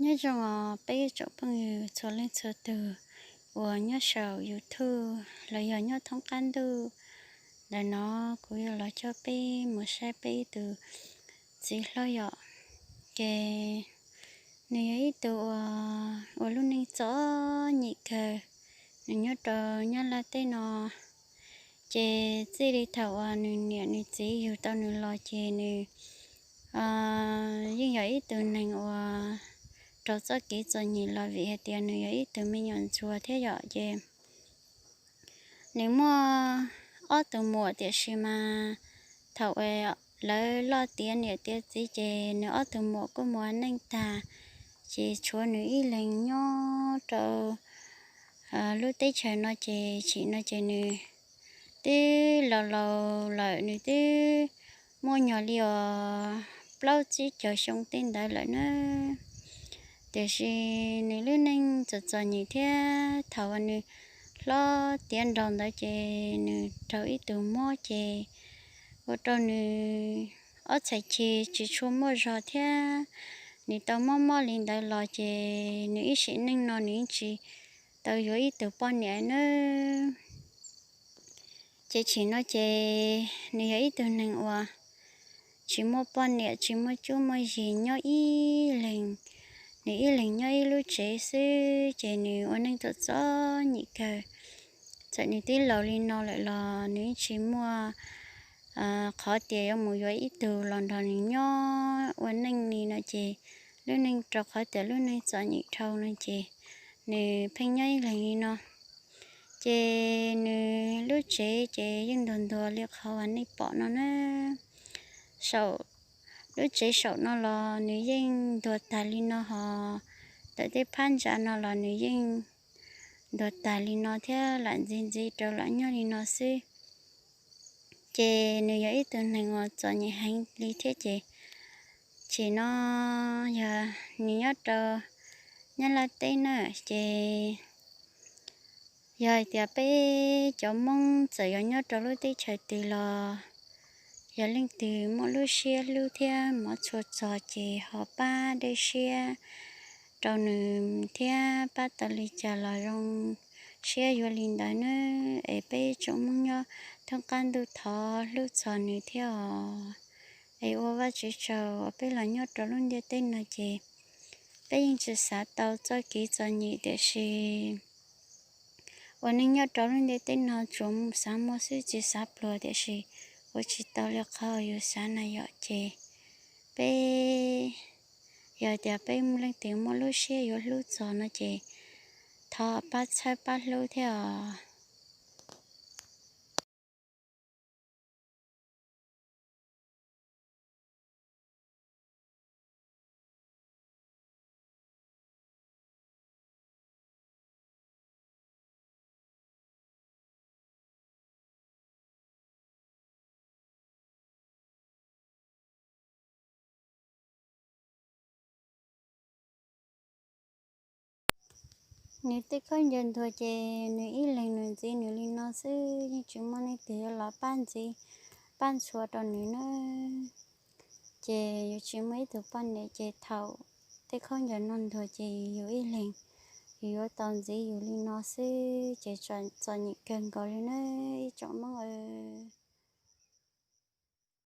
Nyob zoo os peb tsoom phooj ywg txhua leej txhua tus uas nyob saum YouTube los yog nyob thoob qab ntuj ntawm no, kuv yuav los coj peb mus saib peb ib tug txiv hlob yom. Ces nws yog ib tug uas ua lub neej txom nyem kawg. Nws nyob rau Nyab Laj teb no, ces txij li thaum uas nws niam nws txiv yug tau nws los ces nws yeej yog ib tug neeg uas raug txoj kev txom nyem los vim hais tias nws yog ib tug me nyuam ntsuag thiab yom. Ces nws muaj ob tug muam tiam sis mas thaum lawv loj tiav niam tiav txiv ces nws ob tug muam kuj mus ua neej tag, ces tshuav nws ib leeg nyob rau lub teb chaws no ces tsim no ces nws twb laus laus lawm, nws twb muaj nyuag li os plaub tsib caug xyoo tej ntawd lawm na. Tiam sis nws lub neej txom txom nyem thiab thaum uas nws hlob tiav nraus ntawd ces nws raug ib tug mob ces ua rau nws ob txhais ceg tsis tshua muaj zog thiab. Nws tau mob mob li ntawd los ces nws ib sim neej no nws yeej tsis tau yuav ib tug poj niam nawb. Ces tsim no ces nws yog ib tug neeg uas tsis muaj poj niam tsis muaj cuab muaj yig nyob ib leeg, nws ib leeg nyob ib lub tsev xwb ces nws ua neej txom txom nyem kawg. Txawm nws twb laus li no lawm los nws yeej tsis muaj qhov tias yuav mus yuav ib tug los nrog nws nyob ua neej li no ces lub neej rau qhov tias lub neej txom nyem dhau no ces nws pheej nyob ib leeg li no. Ces nws lub tsev ces yeej ntuag ntuag li qhov uas nej pom no na. Saum lub tsev saum no los nws yeej ntuag tag li no hos, tawm tej phab ntsa no los nws yeej ntuag tag li no thiab lam ntxiv ntxiv rau lam nyob li no xwb. Ces nws yog ib tug neeg uas txom nyem heev li thiab ces tsim no yog nws nyob rau Nyab Laj teb na ces yog hais tias peb cov Hmoob txawm yog nyob rau lub teb chaws twg los yog leej twg muaj lub siab hlub thiab hmov tshua txog ces ho pab dej siab rau nws thiab pab tau li cas los zoo siab yuav li ntawd nawb. Es peb tsoom Hmoob nyob thoob qab ntuj thov hlub txog nws thiab os. Es ua Vajtswv tsaug uas peb los nyob rau lub ntiaj teb no ces peb yeej tsis xav tau txoj kev txom nyem tiam sis ua neej nyob rau lub ntiaj teb no tsuas xav muaj xwb tsis xav pluag tiam sis ua tsis tau li qhov yus xav na yom. Ces peb yog tias peb leej twg muaj lub siab yuav hlub txog no ces thov pab txhawb pab hlub thiab os. Nws tej khaub ncaws ntuag ces nws ib leeg nws ntxiv nws li no xwb, yeej tsis muaj leej twg yuav los pab ntxiv pab ntxhua rau nws nawb. Ces yus tsis muaj ib tug poj niam ces thaum tej khaub ncaws no ntuag ces yus ib leeg, yus yuav tau ntxiv yus li no xwb ces txom nyem kawg nkaus li nawb ib tsoom Hmoob aw.